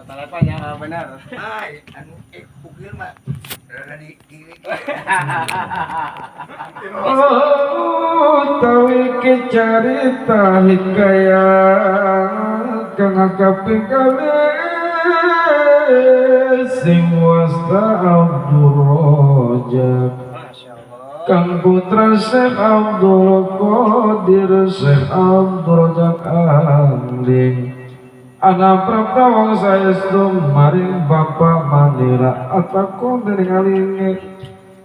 Telepon ya benar. Ay, anu ukil mah rada di kiri. Oh, tawi ke carita hikayat kang kaping kalih sing wasta Abdul Rojak kang putra Syekh Abdul Qadir Syekh Abdul Rojak Angling anak prapta wong saestu maring bapak manira atakon dening alinge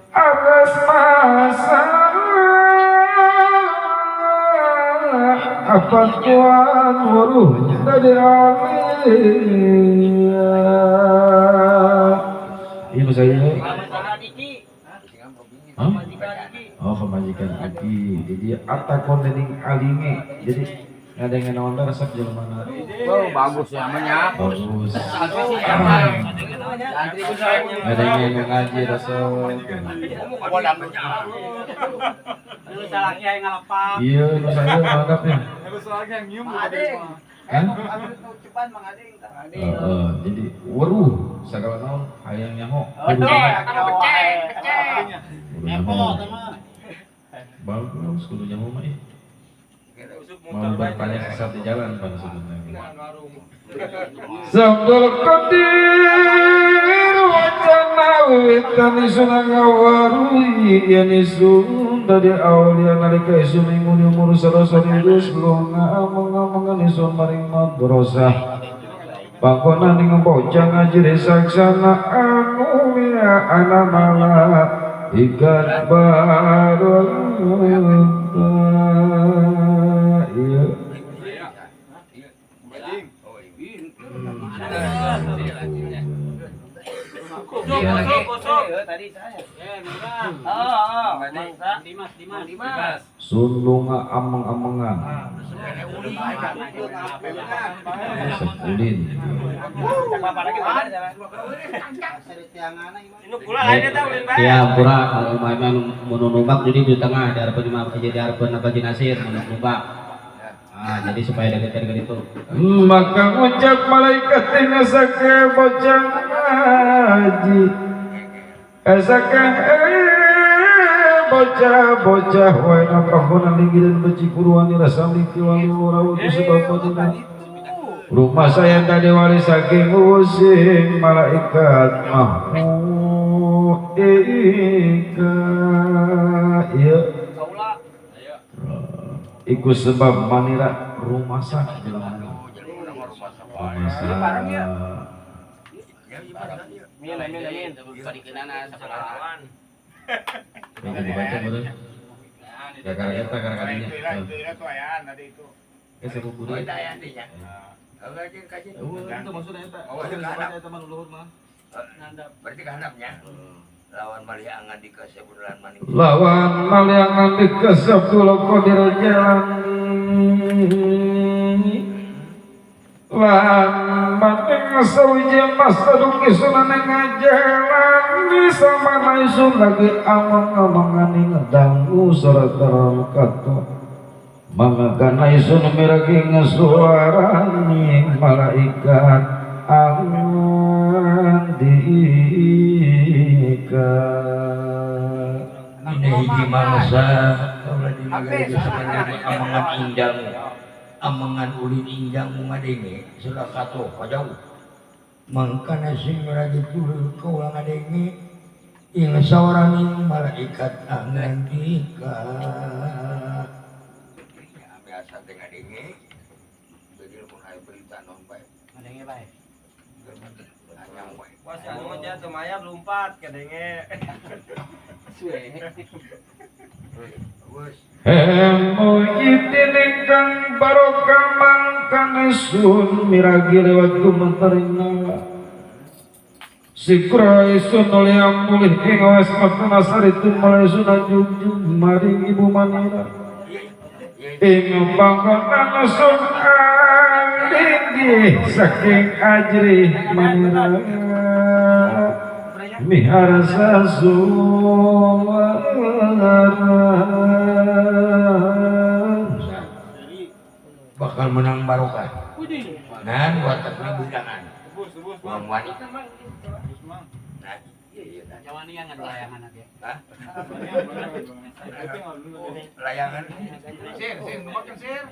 atas masalah apa tuan weruhnya dari alia. Ini saya. Hah? Oh, kemajikan Iki. Jadi atakon dening alinge. Jadi ada yang nonton resep jelema mana? Oh, bagus ya namanya. Bagus. Ada yang ngaji resep. Iya, lu saya mantap ya. Hah? Jadi weruh sagala naon hayang nyaho. Bagus kudu nyaho mah ih. Mau bertanya sesat di jalan pada sebenarnya. Sabdul Qadir wacana wiwitan isun ngawarui yen isun dari awliya nalika isun inguni umur salasa lurus lunga ameng-amengan isun maring madrasah pangkonan ing bocah ngaji saksana anu ya ana mala ikat barota. Iya. Sulunga ameng-amengan. Sepulin. Ya pura kalau main menunubak jadi di tengah di harapan jadi harapan apa jinasir menunubak. Ah, jadi supaya dekat-dekat itu. Maka ngucap malaikat sake bocah ngaji. Sake bocah-bocah wae napahonan linggiran beci kuruani rasa miki wali rawuh sebab bocah. Rumah saya tadi wali saking using malaikat mahmu ika. Iya. Iku sebab manira rumah sakit jelema. Rumah sakit. Yang dibaca betul. Ya karena eta karena kadinya. Eh sepupu budi. Itu maksudnya eta. Eta mah luhur mah. Berarti kahandapnya. Lawan maliangan di kasebulan maning. Lawan maliangan di kasebul qadir jalani. Lan maning sawiji masaduk isun ngajalani sama isun lagi amang-amangan ngedanggu sarta kato. Mangga isun miragi ngasuarani malaikat andika. Ini hiji mangsa kaula di nagara geus menyebut amangan injang amangan ulin injang ngadenge sudah katoh jauh mangkana sing ragi tuluy kaula ngadenge ing saoraning malaikat angandika. Biasa teh ngadenge jadi mun aya berita naon bae ngadenge bae. Wah, anu mah jatuh mayar lompat kadenge. Suwe. Hemo ingkang barokah mangkane sun miragi lewat gumantarina. Sikra isun oleh amulih ing wes maktana saritu mulai sunan junjung maring ibu manira. Ing panggonan sun alinggih saking ajrih manira. Miharsa suara bakal menang barokah. Nan watakna budangan. Wong wani. Nah, iya. Jawanian ada layangan aja. Hah? Layangan. Sir, makan sir.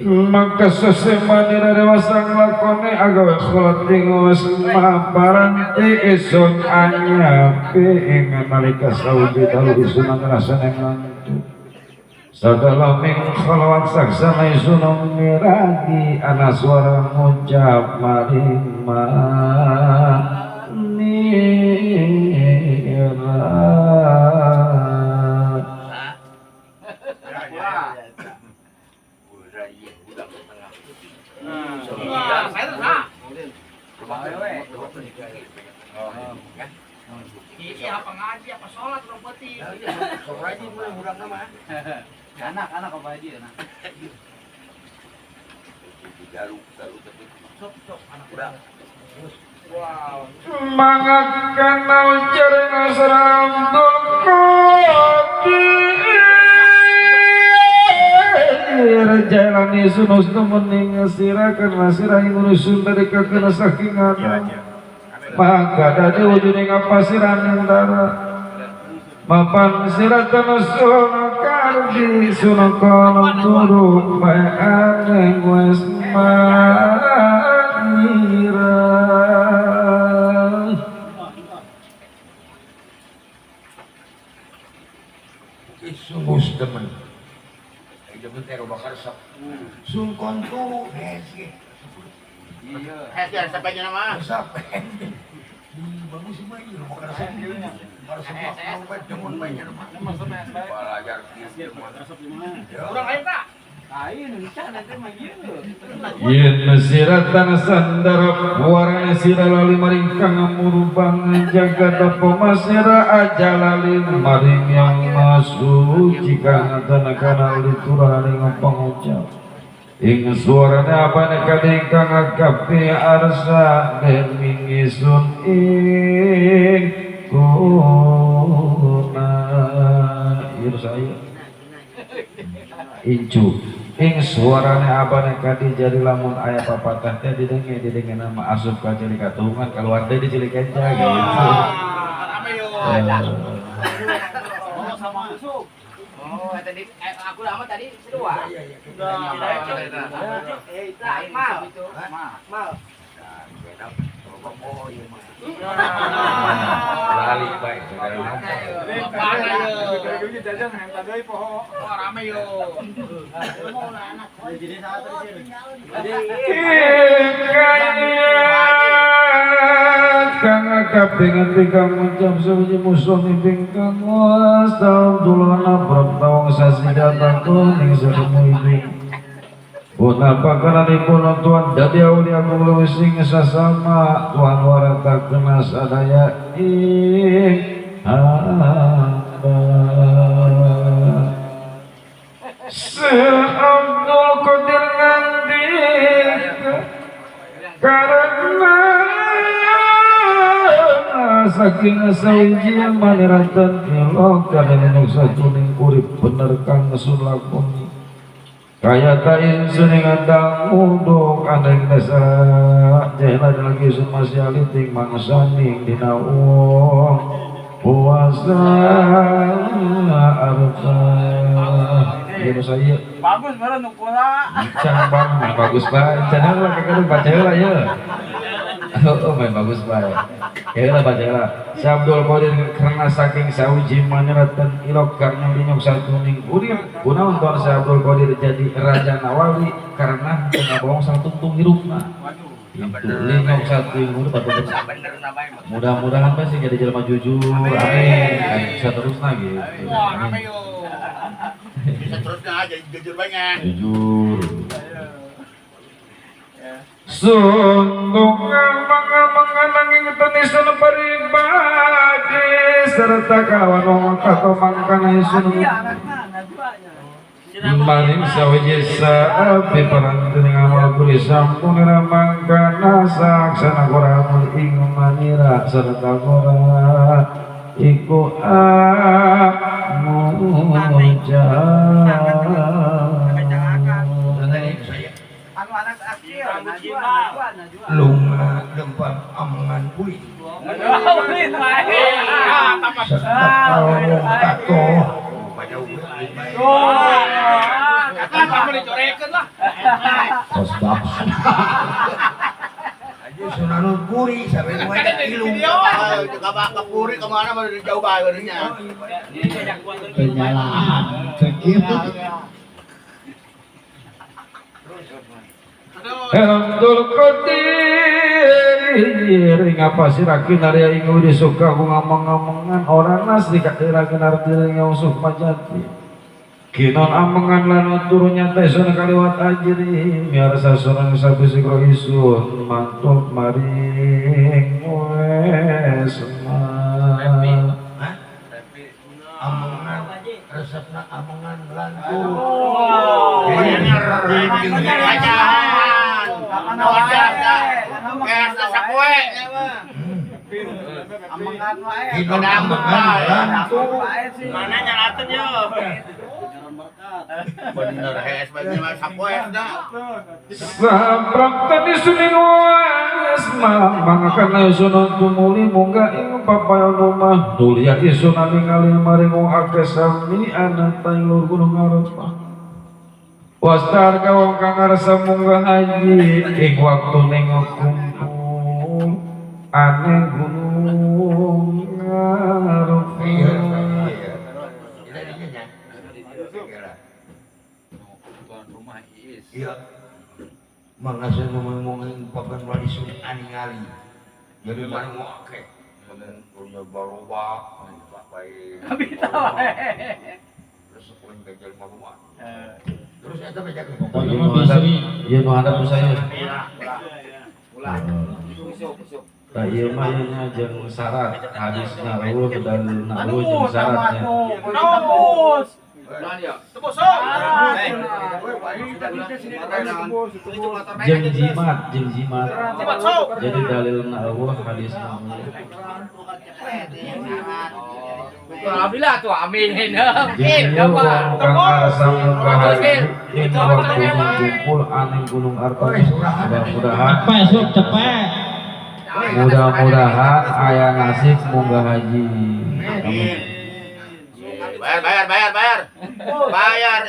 Maka sesemanira dewasa nglakone agawe kholat ing wis maparanti isun anyapi ing nalika sawiji dalu isun ngrasane ngantuk. Sadalaming khalawat saksana isun miradi ana suara ngucap maring manira. Apa ngaji apa sholat roboti. Anak-anak apa aja anak. Mangga kenal jaring seram Qadir jalani sunus temening sira karena sira ing urusun dari kekena saking maka dadi wujuding apa siraning dara mapan siratan suno kardi suno kolom turu bae aneng wis manira. Isungus temen demen teh bakar sok sungkon turu hese. Iya. Hese sampai nama. Sampai. Bagus sih mah ieu bakar sok. Bakar sok mah demen bae nya mah. Balajar kieu. Urang lain tak? Lain encan nanti mah ieu. Yen siratan sandar warna sira lali maring kang murubang jagat apa masira aja lali maring yang masuci kang tanah kana liturane pangucap ing suarane apane kadhe kang akapi arsa den ingsun ing kuna ieu saya incu ing suarane abane kadi jadi lamun aya papatah teh didenge didenge nama asup ka ceuli katungan kaluar teh di ceuli kenca gitu. Sama asup. Oh, tadi aku lama tadi dua. Mal. Mal. Lali bae. Kang kabeh kang ngucap suci musuh miping kang was taun tulana brotong sasida takon ing sedemu iping punapa kalanipun tuan dadi aulia kung luwih sing sasama tuan warata kena sadaya ing hamba Abdul Qadir ngandika karena saking sawiji maniratan ilok kadang satuning urip bener kang sun lakoni kaya ta insun ing andang munduk andeng desa jela lagi sun masih aliting mangsaning dina wong puasa arta. Iya saya bagus baru nukula can bang bagus bae can lah kakak baca lah ya. Oh main bagus bae ya baca lah Si Abdul Qadir karena saking sawiji manyeratan ilok karena linyok satuning urip kunaon tuan Si Abdul Qadir jadi raja Nawali karena tengah bohong satu tung hirupna itu linyok satu urip mudah-mudahan pasti jadi jelema jujur amin bisa terusna gitu. Bisa terusnya jadi jujur banyak. Jujur. Sundungan manga-manga tenisan paribadi serta kawan wong kato mangkana isun maring sawiji saapi paranti ngamal kuri sampunira mangkana saksana koramul ing manira serta kora iku Lunga lempang amangan ulin. Serta kalau katoh pada ulin bae. Tos bapan. Sunanul Puri sampai ilung. Ke Puri kemana mana jauh banget. Penyalahan Abdul Qadir ngapa sirakin area ing widi suka ngomong-ngomongan orang nas dikatirakin arti yang sukma jati kinon amengan lan turunnya teh sun kaliwat ajri miarsa surang sabu sikro isun mantuk maring wesma amengan resepna amengan lan turu mana nyalaten yo. Bener hes bagi sapoe dah. Saprapta disuning wasma mangkana sunan tumuli munggah ing papayon omah nulia isun ningali maring wong akeh sami ana tailur gunung Arafah. Wastar ka wong kang ngarsa munggah haji ing waktu ning kumpul ane gunung Arafah. Iya, mangasen ngomong-ngomongin papan walisun aningali. Jadi mana mau akeh? Punya barobak, baik. Terus sekolah gajal marwah. Terus eta beja ke. Pokoknya mah bisri, ieu nu hadap saya. Tah ieu mah ieu nya jeung syarat hadisna eueuh dalilna eueuh jeung syaratnya. Jeung jimat, jeung jimat. Jadi dalilna eueuh hadisna eueuh. Alhamdulillah tuh amin. Jeung ieu wong kang arsa munggah haji ing waktu kumpul aning Gunung Arfah. Mudah-mudahan cepet. Mudah-mudahan aya nasib munggah haji. Amin. Bayar bayar bayar. Bayar.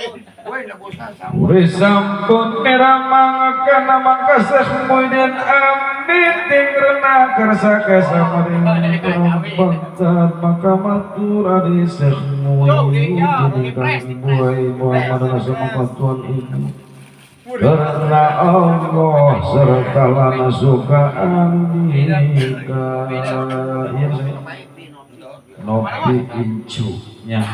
Wis sampun neramang kana mangka Syekh Muhyiddin Amin ting rena kersa kesamaring Baghdad maka matur adi Syekh Muhyiddin kang buai Muhammad Rasul tuan ibu karena Allah serta lana suka andika nopi incunya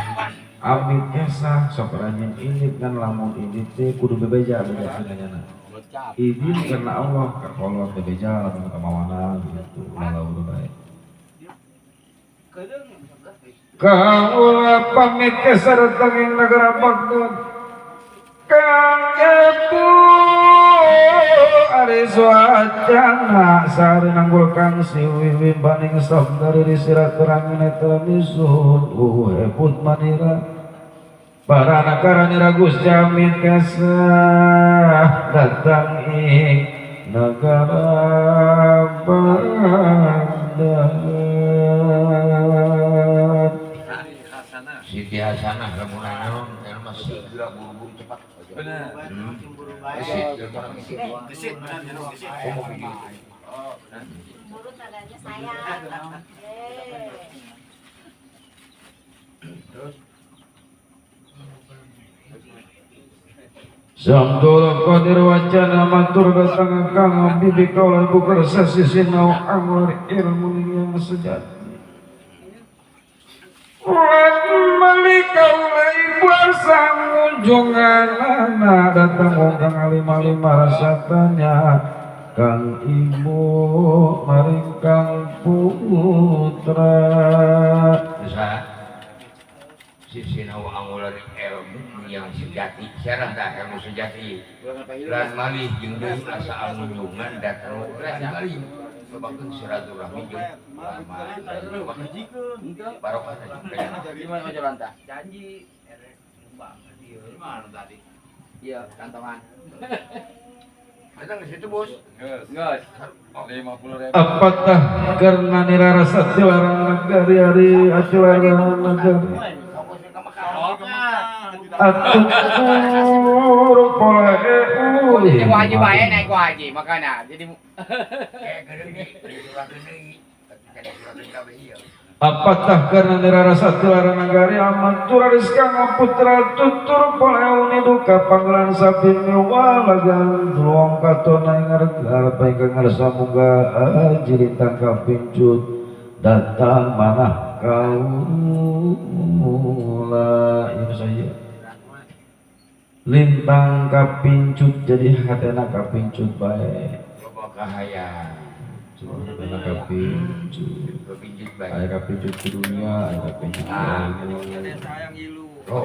amit kesah sok rajin indit kan lamun indit teh kudu bebeja beja cenah izin karena Allah kakolot bebeja lamun kamawana gitu lalu bae kaula pamit kesah datang ing negara Baghdad Kang Ebu ari suacana sari nanggul kang siwiwi baning sabdari di sirat terangin eta misun uhebut manira para nakara nyeragus jamin kesah datang ing negara Baghdad. Siti Hasanah lamun naon mah sigla buru-buru cepat. Benar. Gesit. Murut adanya saya. Terus Samtul Qadir wacana matur datang kang bibi kaula ibu kersa sinau anggur ilmu yang sejati. Wan malikaula ibu sangunjungan anak datang wong kang alim-alim rasatanya kang ibu maring kang putra. Bisa sinau angular ilmu yang sejati, syarah dah ilmu sejati. Lan malih jeung deui asa angunjungan datang lan malih. Bahkan silaturahmi jeung ulama barokah gimana Mas Jolanta? Janji erek nyumbang dieu. Gimana tadi? Iya, kantongan. Datang ke situ, Bos. Geus. 50.000. Apatah karena nirarasa tilarang nagari ari atilarang nagari. Atutur pola Jadi haji bae naik ku haji makana. Jadi apatah karena nirarasa tilarang nagari amat turaris kang putra tutur pola uni duka panggelan sapi miwalagan luang katona ing arep ingkang ngarsa munggah aji lintang kapincut datang manah kaula ieu saya lintang kapincut jadi hatena kapincut bae kahayang hatena kapincut kapincut bae aya kapincut di dunia aya kapincut sayang ilu. Oh,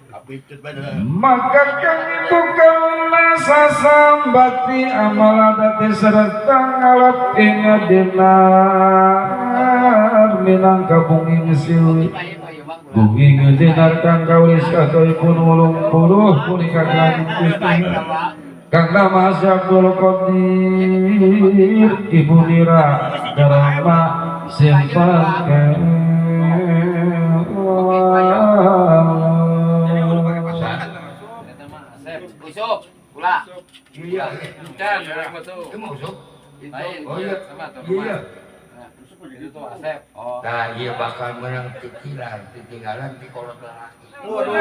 kapincut bae. Maka kang ibu kaula sasambati amal adate serta ngalap ing dinar minangka bunging siwi bunging dinar kang kaulis katoipun 80 punika kang kang nama Syabdul Qadir Ibu Nira Darama simpan. Usuk, pula. Iya. Can, masuk. Itu mau usuk? Lain. Oh iya. Sama tuh. Iya. Itu tuh Asep. Oh. Nah, iya bakal menang titilan, titinggalan ti kolot lalaki. Waduh.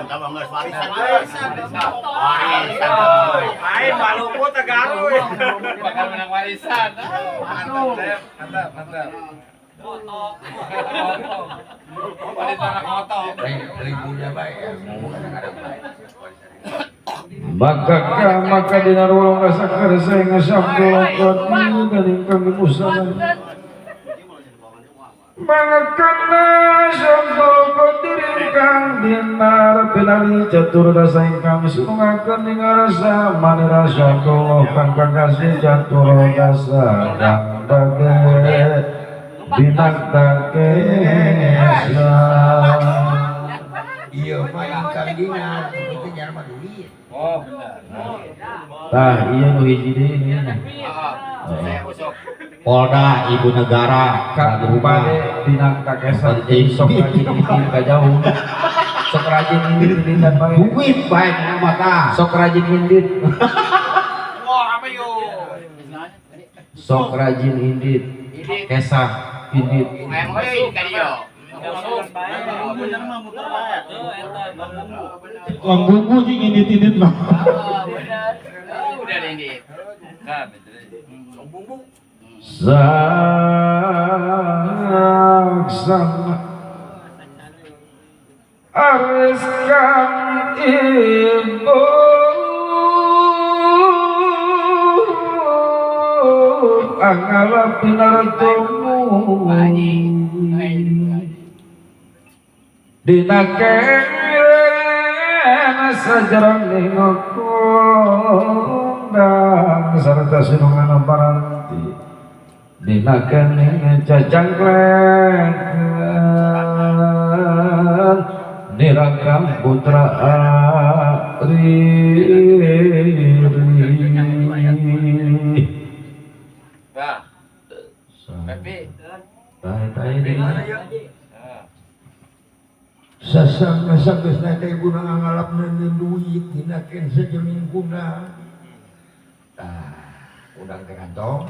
Tambah geus warisan. Warisan. Lain Maluku Tegaru. Bakal menang warisan. Mantap, mantap, mantap. Ribunya baik ya, mau kadang-kadang baik. Maka maka dina ruang rasa kersa ing Syabdul Qadir dan ingkang musana. Mangkana Syabdul Qadir ingkang dinar pinali catur dasa ingkang sunungaken ing rasa manira Syabdul kang kasih catur dasa kang dage binaktakesa. Iya mah ingkang dinar itu nyar mah duit. Oh benar. Tah iya nu hiji deui ieu nya. Polda ibu negara Kang bade binaktakesa sok rajin indit ka jauh. Sok rajin indit indit bae. Duit bae mah tah. Sok rajin indit. Wah, apa yo? Sok rajin indit. Kesah indit. Wong bumbu jeung indit-indit mah. Udah indit. Saksana ariskan ibu angalap pinartumu dina kena sajaran kondang serta sinungan paranti dina kene cacangklekan nirakam putra ari. Bah. Pepi. Tai-tai deui. Sasang geus na teh guna ngalap duit dina ken sajemin kuna. Tah, udang teh kantong.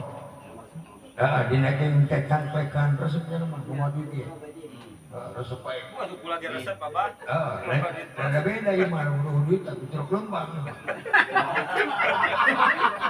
Heeh, dina ken cacangklekan resepnya mah kumaha duit ieu. Resep bae. Masuk lagi resep, Bapak. Heeh, rada beda ieu mah duit tapi truk lembang.